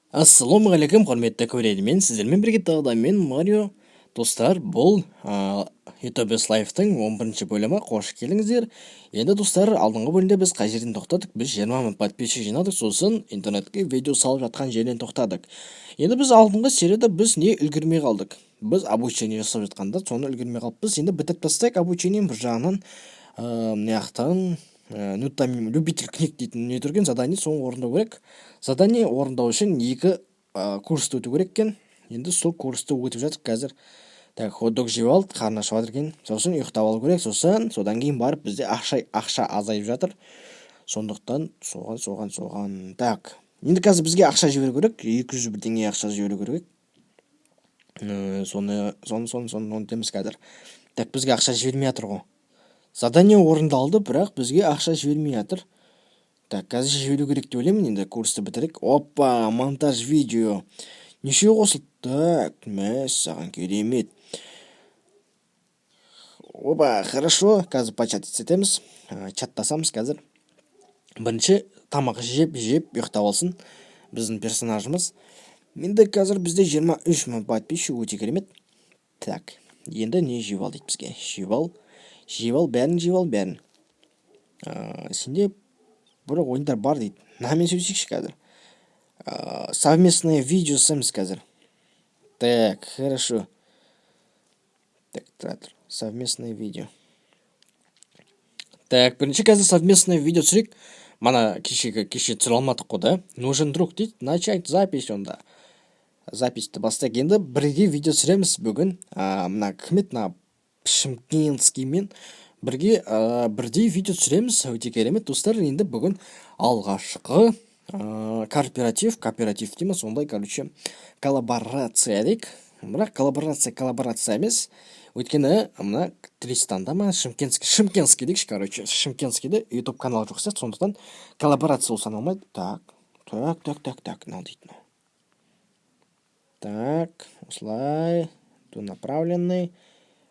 Ассалаумағалейкум, құрметті көрермен! Сіздермен бірге тағы да мен, Марио. Достар, бұл Utopia Life'тың 11 бөлімі. Қош келдіңіздер. Енді, достар, алдыңғы бөлімде біз қай жерден тоқтадық? Біз 20 мың подписчик жинадық, сосын интернетке видео салып жатқан жерден тоқтадық. Енді біз алдыңғы серияда біз не үлгермей қалдық? Біз обучение жасап жатқанда соны үлгермей қалыппыз. Енді бітіріп тастайық обучение. Бір жағынан мына жақтан ну, любитель книг дейтін не тұрген задание, соны орындау керек. Задание орындау үшін екі курсты өту керек екен. Енді сол курсты өтіп жатыр қазір. Так, хот дог жеп алды, қарны ашып жатыр екен. Сосын ұйықтап алу керек. Сосын содан кейін барып бізде ақша азайып жатыр, сондықтан соған. Так, енді қазір бізге ақша жіберу керек, 200 бірдеңе ақша жіберу керек. Соны ұмытамыз қазір. Так, бізге ақша жібермей жатыр ғой. Задание орындалды, бірақ бізге ақша жібермей жатыр. Так, қазір жіберу керек деп ойлаймын. Енді курсты бітірейік. Опа, монтаж видео неше қосылды? Так, мәссаған, керемет! Опа, хорошо. Қазір початить етеміз, чаттасамыз қазір. Бірінші тамақ жеп, ұйықтап алсын біздің персонажымыз. Енді қазір бізде 23 мың подписчик, өте керемет. Так, енді не жеп ал дейді бізге? Жеп ал, жеп ал, бәрін жеп ал, бәрін. Сенде бірақ ойындар бар дейді. Мынамен сөйлесейікші қазір. Совместное видео жасаймыз қазір. Так, хорошо. Так, тұра тұр, совместное видео. Так, бірінші қазір совместное видео түсірейік. Мана кеше түсіре алмадық қой да. Нужен друг дейді. Начать запись. Онда записьті бастайық. Енді бірге видео түсіреміз бүгін. Мына кім еді, мына Шымкентскиймен бірге бірдей видео түсіреміз. Өте керемет, достар. Енді бүгін алғашқы кооператив, кооператив дей ма, сондай, короче, коллаборация дейік. Бірақ коллаборация коллаборация емес, өйткені мына Тристанда ма, Шымкентский, Шымкентский дейікші, короче, Шымкентскийде Ютуб канал жоқ сияқты, сондықтан коллаборация ол саналмайды. Так, так, так, так, так, мынау дейтін. Так, осылай, двунаправленный,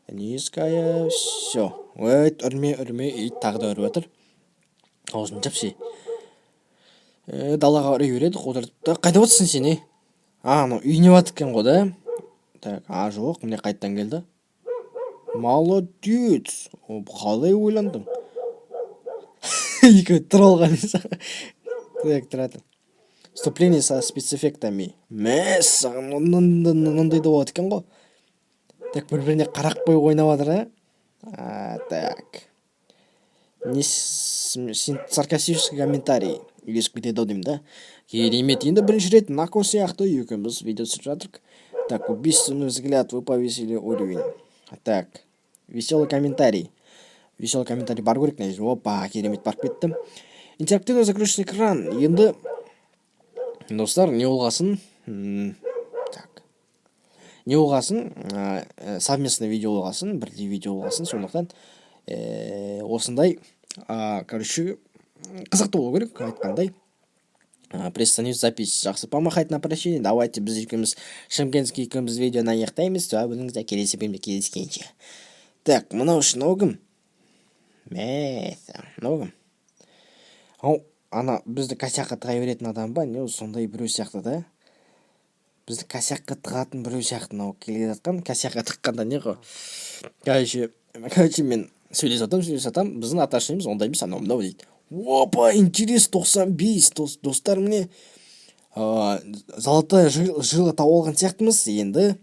низкая, все. Ой, үрме, үрме, ит тағы да үріп жатыр. Аузын жапшы. Далаға үре береді қудыртып. Қайда отырсың сен, ей? А, анау үйіне жатыр екен ғой да. Так, а, жоқ, міне, қайтадан келді. Молодец! Қалай ойландың? Екеуі тұрып алған. Так, тұра тұр. Вступление со спецэффектами. Мәссаған, мынандай да болады екен ғой. Так, бір біріне қарап қойып ойнап жатыр, а. Так, не, саркастический комментарий үйлесіп кетеді ау деймін да. Керемет! Енді бірінші рет Нако сияқты екеуміз видео түсіріп жатырмық. Так, убийственный взгляд, вы повысили уровень. Так, веселый комментарий, веселый комментарий бару керек мына жерге. Опа, керемет, барып кетті. Интерактивный загрузочный экран. Енді, достар, не болғасын, так, не болғасын, совместный видео болғасын, бірдей видео болғасын, сондықтан осындай, короче, қызықты болу керек айтқандай. Приостановить запись. Жақсы, помахать на прощание. Давайте, біз екеуміз, Шымкентский екеуміз, видеоны аяқтаймыз. Сау болыңыздар, келесі бөлімде кездескенше. Так, мынау мынау кім? Мәссаған, мынау кім? Ау, ана бізді косякқа тыға беретін адам ба, не, сондай біреу сияқты да. Бізді косякқа тығатын біреу сияқты мынау келе жатқан. Косякқа тыққанда не ғой, короче, мен сөйлесіп жатамын, сөйлесіп жатамын, біздің отношениеміз ондай емес, анау мынау дейді. Опа, интерес 95. Достар, міне, золотая жила тауып алған сияқтымыз енді.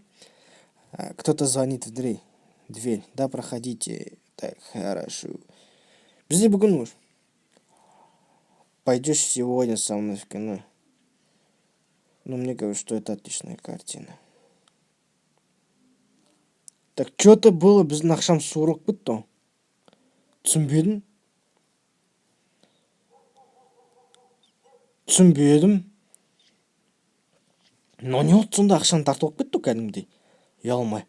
Кто-то звонит в дверь. Да, проходите. Так, хорошо. Бізде бүгін пойдешь сегодня со мной в кино? Ну, мне говорят, что это отличная картина. Так, что-то было, біздің ақшамыз суырылып кетті ғой. Түсінбедім. Түсінбедім. Но не болды сонда, ақшаны тартып алып кетті ғой кәдімгідей. Ұялмай.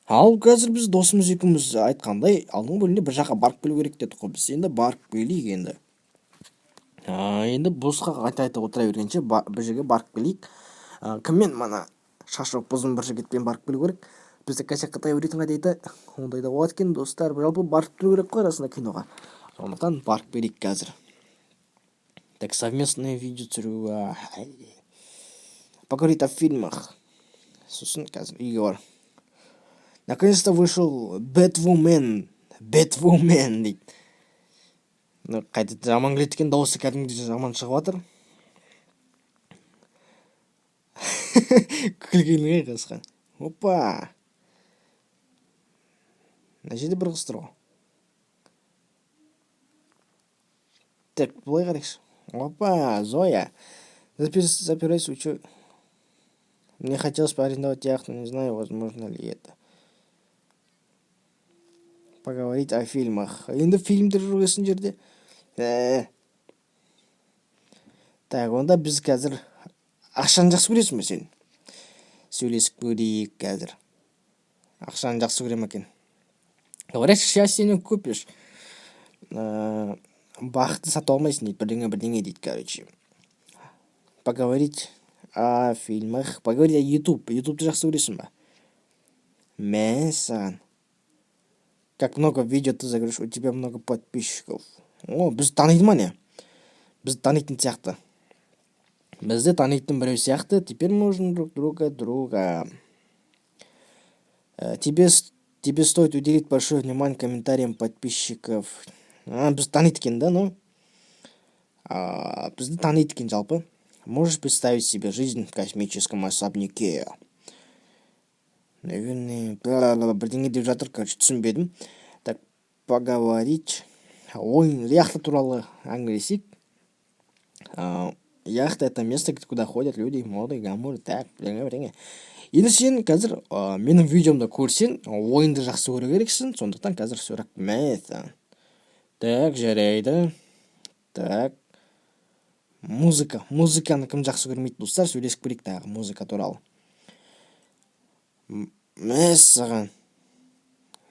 Ал қазір біз досымыз екеуміз айтқандай, алдыңғы бөлімде бір жаққа барып келу керек дедік қой біз. Енді барып келейік енді. Енді босқа қайта қайта отыра бергенше, бір жерге барып келейік. Кіммен? Мана шашы ұзын бір жігітпен барып келу керек. Бізді косякқа тая беретін қайда, ондай да болады екен, достар. Жалпы барып тұру керек қой арасында киноға. Сондықтан барып келейік қазір. Так, совместное видео түсіру. Поговорить о фильмах. Сосын қазір үйге бар. Наконец-то вышел Бэтвумен. Бэтвумен дейді. Ну, қайта жаман келеді екен, дауысы кәдімгідей жаман шығып жатыр. Күлгенге қасқа. Опа. Мына жерде бір қыз тұр ғой. Так, былай қарайықшы. Опа, Зоя. Запирайся, учу. Мне хотелось бы арендовать яхту, не знаю, возможно ли это. Поговорить о фильмах. Енді фильмдер жүргесін жерде. Так, онда біз қазір ақшаны жақсы көресің бе сен? Сөйлесіп көрейік қазір. Ақшаны жақсы көре ме екен? Говорят, счастье не купишь. Бақытты сатып алмайсың дейді, бірдеңе бірдеңе дейді, короче. Поговорить о фильмах, поговорить о YouTube. YouTube'ты жақсы көресің ба? Мәссаған. Как много видео ты загрузишь, у тебя много подписчиков. О, бізді таниды ма не? Бізді танитын сияқты. Бізді танитын біреу сияқты. Теперь можно друг друга. Тебе стоит уделить большое внимание комментариям подписчиков. А, бізді таниды екен да, ну? А, бізді таниды екен жалпы. Можешь представить себе жизнь в космическом особняке? Наверное, бірдеңе деп жатыр, короче, түсінбедім. Так, поговорить. Ойын, яхта туралы әңгімелесейік. Яхта — это место, куда ходят люди, моды, гламур, так, бірдеңе, бірдеңе. Енді сен қазір менің видеомды көрсең, ойынды жақсы көру керексің, сондықтан қазір сұрақ мәссаған. Так, жарайды. Так. Музыка. Музыканы кім жақсы көрмейді, достар? Сөйлесіп көрейік тағы музыка туралы. Мәссаған.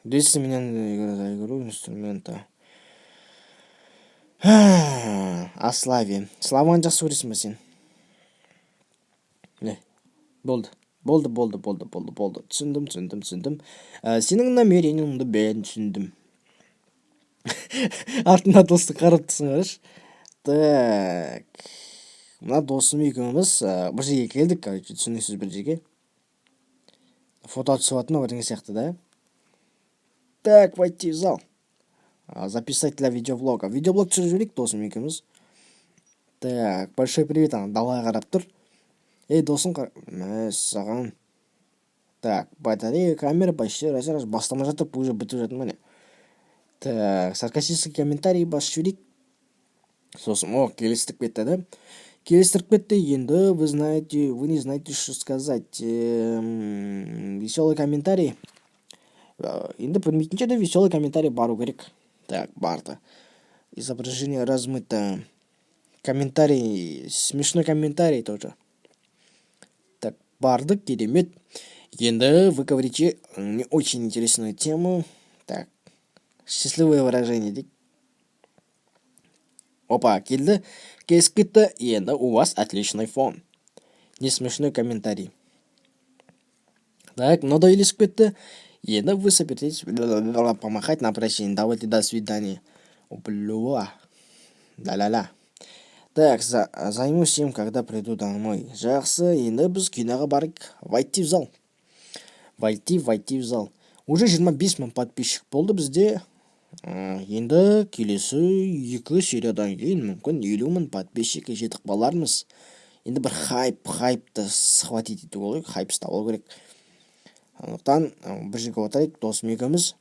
Десе меня за игру инструмента. О славе. Славаны жақсы көресің бе сен? Не, болды. Болды, болды, болды, болды, болды. Түсіндім, түсіндім, түсіндім. Сенің намерениеңді бәрін түсіндім. Артында досты қарап тұрсың, қарашы. Так. Мына досым екеуміз бір жерге келдік, короче, түсініксіз бір жерге. Фото түсіп жатыр ма, бірдеңе сияқты, да? Так, войти в зал. Записать для видеоблога. Видеоблог түсіріп жіберейік досым екеуміз. Так, большой привет, ана далаға қарап тұр. Ей, досым, мәссаған. Так, батарея камера почти раз раз бастамай жатып, уже бітіп жатыр міне. Так, саркастический комментарий басып жіберейік. Сосын, о, келістіріп кетті, да? Келістіріп кетті, енді вы знаете, вы не знаете, что сказать. Веселый комментарий. Енді білмейтін жерде веселый комментарий бару керек. Так, барды. Изображение размыто. Комментарий, смешной комментарий тоже. Так, барды, керемет. Енді вы говорите не очень интересную тему. Так, счастливое выражение дейік. Опа, келді. Келісіп кетті. Енді у вас отличный фон. Не смешной комментарий. Так, мынау да үйлесіп кетті. Енді вы собираетесь помахать на прощание. Давайте, до свидания. Бля. Да-ля-ля. Так, займусь им, когда приду домой. Жақсы, енді біз киноға барайық. Войти в зал. Войти, войти в зал. Уже 25 мың подписчик болды бізде. Енді келесі екі сериядан кейін мүмкін 50 мың подписчикке жетіп қалармыз. Енді бір хайп, хайпты схватить ету керек, хайп ұстап алу керек. Сондықтан бір жерге отырайық, досым екеуміз.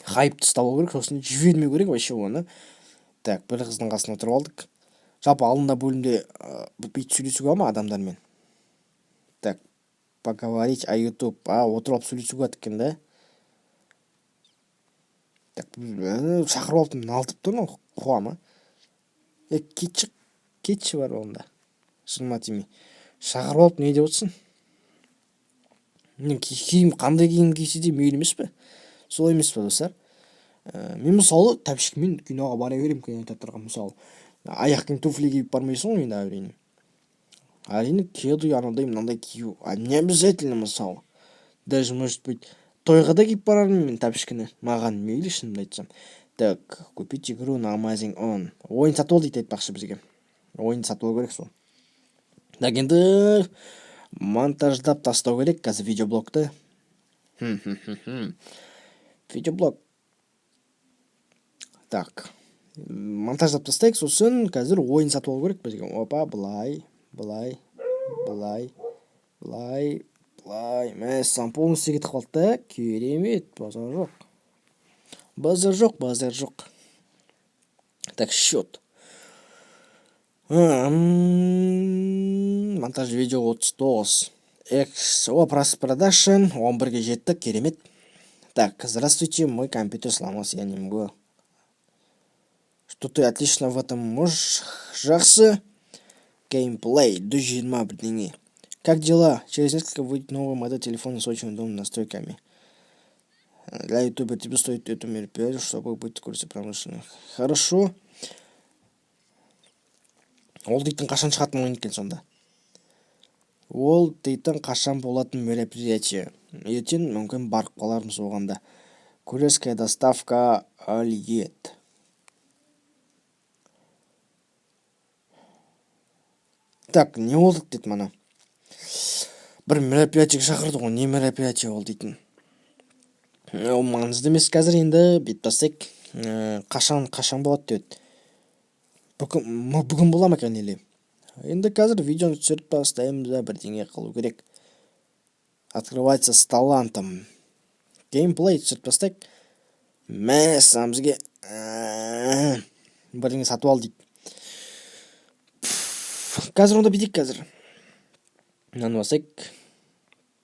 Хайпты ұстап алу керек, сосын жібермеу керек вообще оны. Так, бір қыздың қасына отырып алдық. Жалпы алдында бөлімде бүйтіп сөйлесуге болады ма адамдармен? Так, поговорить о YouTube. А, отырып алып сөйлесуге болады екен, да? Так, шақырып алып налтып тұр мынау, қуа ма? Е, кетші, кетші бар онда. Шыныма тимей. Шақырып алып не деп отырсың? Мен киім, қандай киім кисе де мейлі емес пе? Солай емес пе, достар? Мен мысалы тәпішкемен киноға бара беремін, кинотеатрға мысалы. Аяқ киім, туфли киіп бармайсың ғой енді, әрине. Әрине, кеды анандай мынандай кию не обязательно мысалы. Даже, может быть, тойға да киіп барармын мен тәпішкені. Маған мейлі, шынымды айтсам. Так, купить игру на Amazon On. Ойын сатып ал дейді айтпақшы бізге. Ойын сатып алу керек сол. Так, енді монтаждап тастау керек қазір видеоблогты. Видеоблог. Так, монтаждап тастайық, сосын қазір ойын сатып алу керек бізге. Опа, былай, былай, былай, былай, былай. Мәссаған, полностью кетіп қалды да. Керемет, базар жоқ. Базар жоқ, базар жоқ. Так, счет. Монтаж видео 39. Экс, о, продакшн, 11-ге жеттік, керемет. Так, здравствуйте, мой компьютер сломался, я не могу. Что ты отлично в этом можешь? Жақсы. Геймплей, 120 бірдеңе. Как дела? Через несколько выйдет новая модель телефона с очень удобными настройками. Для ютуба тебе стоит это мероприятие, чтобы быть в курсе промышленных. Хорошо. Ол дейтін қашан шығатын ойын екен сонда? Ол дейтін қашан болатын мероприятие? Ертең мүмкін барып қалармыз оған да. Курьерская доставка Алиет. Так, не болды деді мана. Бір мероприятиеге шақырды ғой, не мероприятие ол дейтін. Ол маңызды емес қазір, енді бүйтіп тастайық. Қашан болады деді. Бүгін бола ма екен или? Енді қазір видеоны түсіріп тастаймыз да, бірдеңе қылу керек. Открывается с талантом. Геймплей түсіріп тастайық. Мәссаған, бізге бірдеңе сатып ал дейді. Қазір онда бүйтейік қазір. Мынаны басайық.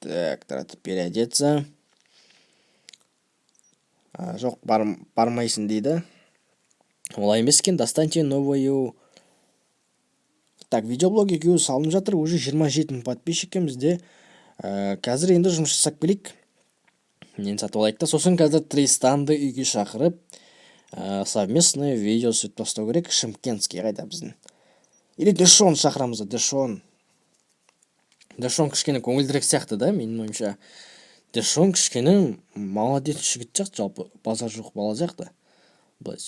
Так, таратып переодеться. Жоқ, бармайсың дейді. Олай емес екен, достаньте новую. Так, видеоблог екеуі салынып жатыр, уже 27 мың подписчик екен бізде. Қазір енді жұмыс жасап келейік. Нені сатып алайық та, сосын қазір Тристанды үйге шақырып, совместное видео түсіріп тастау керек. Шымкентский қайда біздің? Или Дэшон шақырамыз да, Дэшон. Дэшон кішкене көңілдірек сияқты да, менің ойымша. Дэшон кішкене молодец жігіт сияқты, жалпы базар жоқ бала сияқты. Былай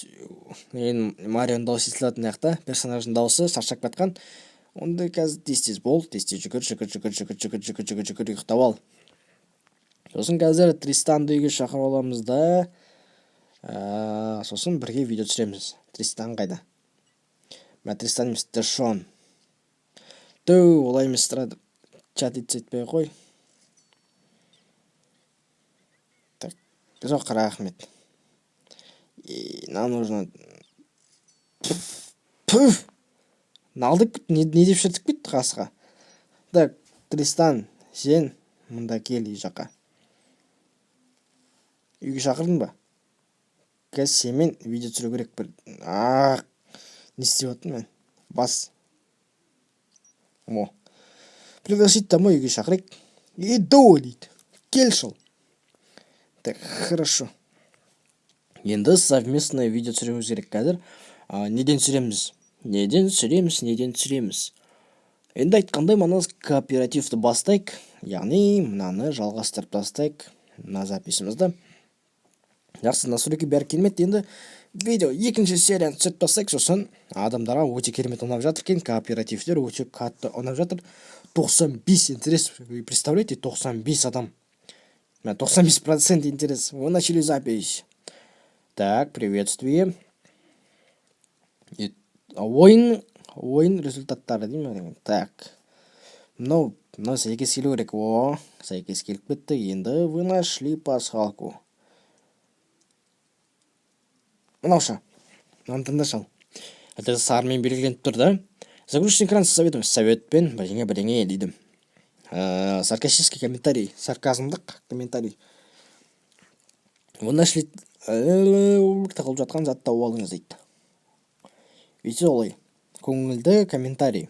енді Марионың дауысы естілетін сияқты, персонаждың дауысы шаршап кеткен. Онда қазір тез-тез бол, тез-тез жүгір, жүгір, жүгір, жүгір, жүгір, жүгір, жүгір, жүгір, ұйықтап ал. Сосын қазір Тристанды үйге шақырып аламыз да, сосын бірге видео түсіреміз. Тристан қайда? Мә, Тристан емес, Дэшон. Ту, олай емес, тұрады. Чат етпей қой. Так, жоқ, рахмет. И нам нужно... Пүф! Налдып кетті, не деп шіртіп кетті қасқа? Так, Тристан, сен мында кел үй жаққа. Үйге шақырдың ба? Қазір сенімен видео түсіру керек бір. Ах, не істеп отырмын мен? Бас. О. Пригласить домой үйге шақырайық. Иду, дейді. Кел шол. Так, хорошо. Енді совместное видео түсіруіміз керек қазір. Неден түсіреміз? Неден түсіреміз, неден түсіреміз? Енді айтқандай, мына кооперативті бастайық. Яғни мынаны жалғастырып тастайық. Мына записімізді. Жақсы, настройки бәрі келмеді. Енді видео екінші серияны түсіріп тастайық. Сосын адамдарға өте керемет ұнап жатыр екен. Кооперативтер өте қатты ұнап жатыр. 95 интерес. Вы представляете, 95 адам. Мә, 95% интерес. Вы начали запись. Так, приветствие. И ойын результаттары деймін. Так. Мынау сәйкес келу керек. О, сәйкес келіп кетті. Енді вы нашли пасхалку. Мынауша. Мынаны тыңдашы ал. Это сарымен белгіленіп тұр да. Загрузочный экран с советом. Советпен бірдеңе бірдеңе дейді. Саркастический комментарий. Сарказмдық комментарий. Вы нашли тығылып жатқан затты тауып алдыңыз дейді. Веселый. Көңілді комментарий.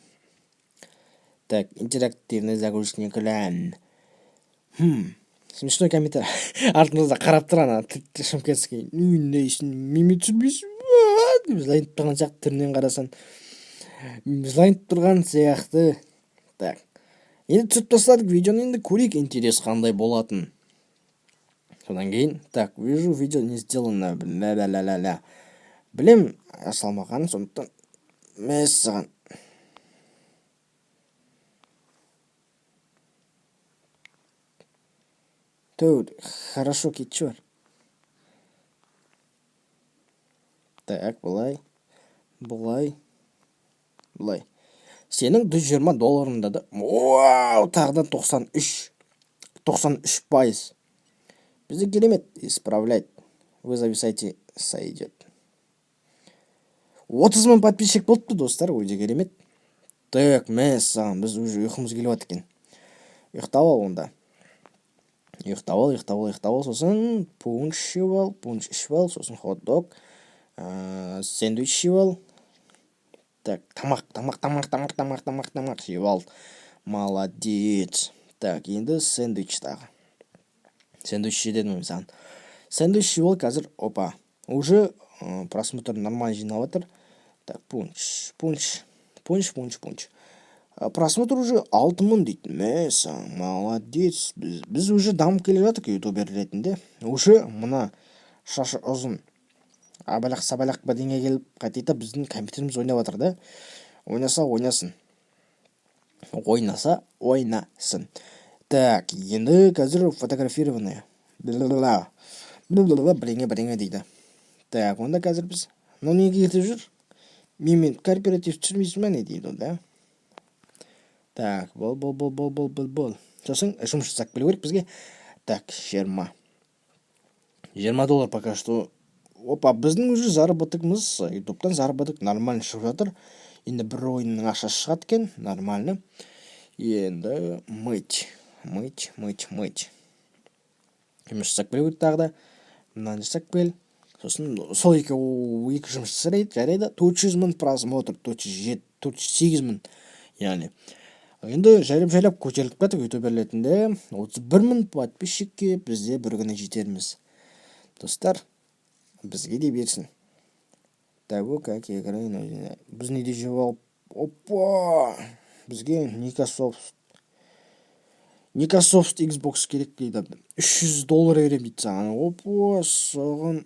Так, интерактивный загрузочный экран. Смешной комментарий. Артымызда қарап тұр ана шымкентский. Нейсің, меме түсірмейсің ба? Деп жылайын тұрған сияқты, түрінен қарасаң. Жылайын тұрған сияқты. Так. Енді түсіріп тастадық видеоны, енді көрейік интерес қандай болатын. Содан кейін, так, вижу, видео не сделано. Ля-ля-ля-ля-ля. Білем, жасалмаған, сондықтан мәссаған. Тәуір, хорошо кетші бар. Так, былай, былай, былай. Сенің 120 долларыңда да. Вау, тағы да 93. 93%. Бізде керемет. Исправлять. Вы зависайте, сойдет. 30 мың подписчик болыпты, достар, өте керемет. Так, мәссаған, біз уже ұйқымыз келіп жатыр екен. Ұйықтап ал онда. Ұйықтап ал, ұйықтап ал, ұйықтап ал, сосын пунш ішіп ал, пунш ішіп ал, сосын хот-дог, сэндвич жеп ал. Так, тамақ, тамақ, тамақ, тамақ, тамақ, тамақ, тамақ жеп ал. Молодец. Так, енді сэндвич тағы. Сэндвич же дедім мен саған. Сэндвич жеп ал қазір, опа. Уже просмотр нормально жиналып жатыр. Так, пунш, пунш, пунш, пунш, пунш. Просмотр уже 6000 дейді. Мәссаған, молодец. Біз уже дамып келе жатырмық ютубер ретінде. Уже мына шашы ұзын абалақ сабалақ бірдеңе келіп қайтайта біздің компьютеріміз ойнап жатыр да. Ойнаса ойнасын. Ойнаса ойнасын. Так, енді қазір фотографированные. Бірдеңе бірдеңе дейді. Так, онда қазір біз мынау неге кетіп жүр? Менімен кооператив түсірмейсің ба не дейді да? Так, бол, бол, бол, бол, бол, бол, бол. Сосын жұмыс жасап келу керек бізге. Так, 20. 20 доллар пока что. Опа, біздің уже заработогымыз, ютубтан заработок нормально шығып жатыр. Енді бір ойынның ақшасы шығады екен, нормально. Енді мыть, мыть, мыть, мыть. Жұмыс жасап келу керек тағы да. Мынаны жасап кел. Сосын сол екі жұмыс жарайды, жарайды. 400 мың просмотр, 407, 408 мың. Яғни енді жайлап-жайлап көтеріліп кетіп ютубер ретінде 31 мың подписчикке бізде бір күні жетерміз. Достар, бізге де берсін. Того, как играю, біз неде жеп алып, опа! Бізге Никасофт Xbox керек дейді. 300 доллар беремін дейді саған. Опа, соған.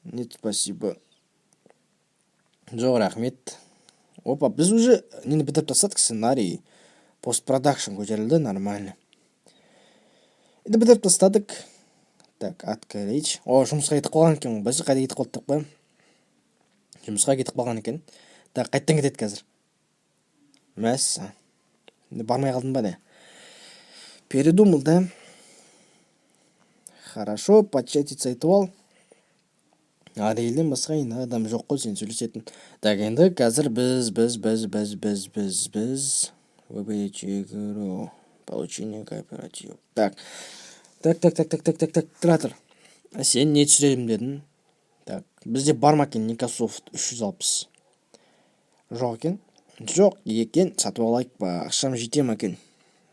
Нет, спасибо. Жоқ, рахмет. Опа, біз уже нені бітіріп тастадық, сценарий. Постпродакшн көтерілді, нормально. Енді бітіріп тастадық. Так, открыть. О, жұмысқа кетіп қалған екен. Біз қайда кетіп қалдық па? Жұмысқа кетіп қалған екен. Так, қайттан кетеді қазір. Мәссаған. Енді бармай қалдым ба не? Передумал, да? Хорошо, початиться етіп ал. Ариэльден басқа енді адам жоқ қой сен сөйлесетін. Так, енді қазір біз, біз, біз, біз, біз, біз, біз выберите игру. Получение кооператив. Так. Так, так, так, так, так, так, так, тұра тұр. Сен не түсіремін дедің? Так, бізде бар ма екен Никасофт 360? Жоқ екен. Жоқ екен, сатып алайық па? Ақшам жете ма екен?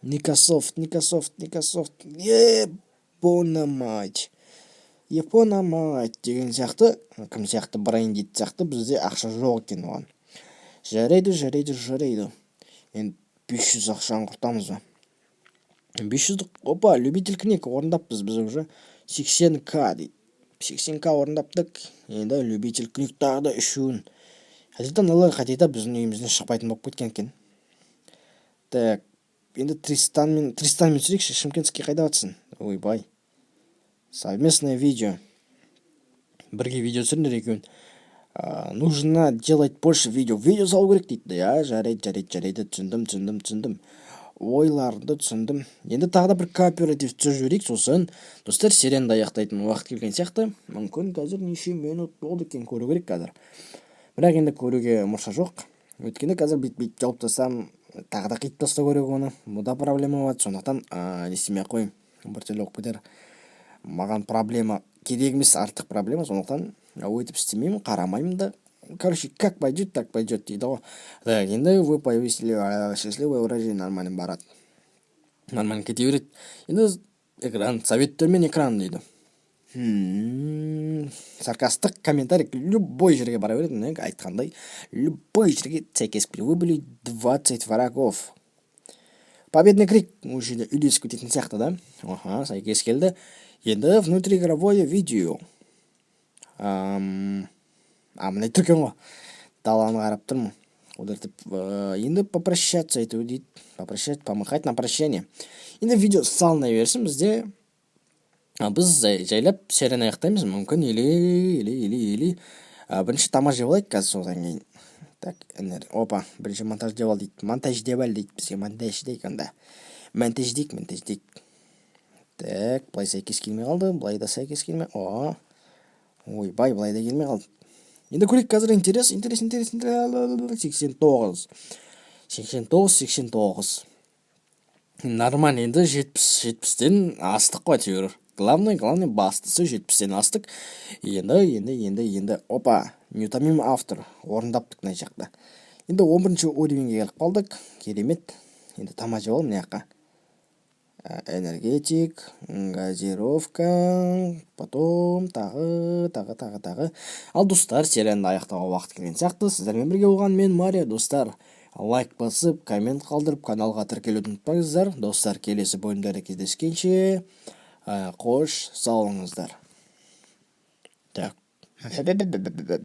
Никасофт, Никасофт, Никасофт. Ебона мать. Епона мать деген сияқты, кім сияқты, брейн дейтін сияқты, бізде ақша жоқ екен оған. Жарайды, жарайды, жарайды. Енді 500 ақшаны құртамыз ба? 500, опа, любитель книг орындаппыз біз уже 80к дейді. 80к орындаптық. Енді любитель книг тағы да үшеуін. Қайтадан аналар қайтайда біздің үйімізден шықпайтын болып кеткен екен. Так, енді Тристанмен түсірейікші. Шымкентский қайда батсың? Ойбай. Совместное видео. Бірге видео түсіріңдер екеуін. Нужно делать больше видео. Видео салу керек дейді. Я, жарайды, жарайды, жарайды, түсіндім, түсіндім, түсіндім. Ойларыңды түсіндім. Енді тағы да бір кооператив түсіріп жіберейік, сосын достар, серияны аяқтайтын уақыт келген сияқты. Мүмкін қазір неше минут болды екен, көру керек қазір. Бірақ енді көруге мұрша жоқ. Өйткені қазір бүйтіп жауып тастасам, тағы да қиып тастау керек оны. Бұда проблема болады. Сондықтан не істемей ақ қояйын. Біртүрлі болып кетер. Маған проблема керек емес, артық проблема. Сондықтан өйтіп істемеймін, қарамаймын да. Короче, как пойдет, так пойдет дейді ғой. Так, енді вы повесили счастливое выражение, нормально барады. Нормально кете береді. Енді экран, советтер мен экран дейді. Саркастық комментарий любой жерге бара береді. Міне, айтқандай, любой жерге сәйкес. Выбыли 20 врагов. Победный крик осы жерде үйлесіп кететін сияқты да. Аха, сәйкес келді. Енді внутриигровое видео. А, мына тұр екен ғой. Даланы қарап тұрмын. Удалить. Енді попрощаться ету дейді, попрощать, помахать на прощание. Енді видео салына берсін бізде. Біз жайлап серияны аяқтаймыз мүмкін, или бірінші тамақ жеп алайық қазір, содан кейін. Так, опа, бірінші монтаж деп ал дейді, монтаж деп ал дейді бізге. Монтаждейік онда, монтаждейік, монтаждейік. Так, былай сәйкес келмей қалды, былай да сәйкес келмей, о, ойбай, былай да келмей қалды. Енді көрейік қазір. Интерес, интерес, интерес. 89, 89, 89, нормально. Енді 70, 70-тен астық қой әйтеуір. Главный, главный, бастысы 70-тен астық. Енді, опа, неутомимый автор орындаптық мына жақта. Енді 11-уровеньге келіп қалдық, керемет. Енді тамақ жеп ал мына жаққа. Энергетик, газировка, потом тағы, тағы, тағы, тағы. Ал, достар, серияны аяқтауға уақыт келген сияқты. Сіздермен бірге болған мен, Марио. Достар, лайк басып, коммент қалдырып, каналға тіркелуді ұмытпаңыздар. Достар, келесі бөлімдерде кездескенше, қош сау болыңыздар. Так.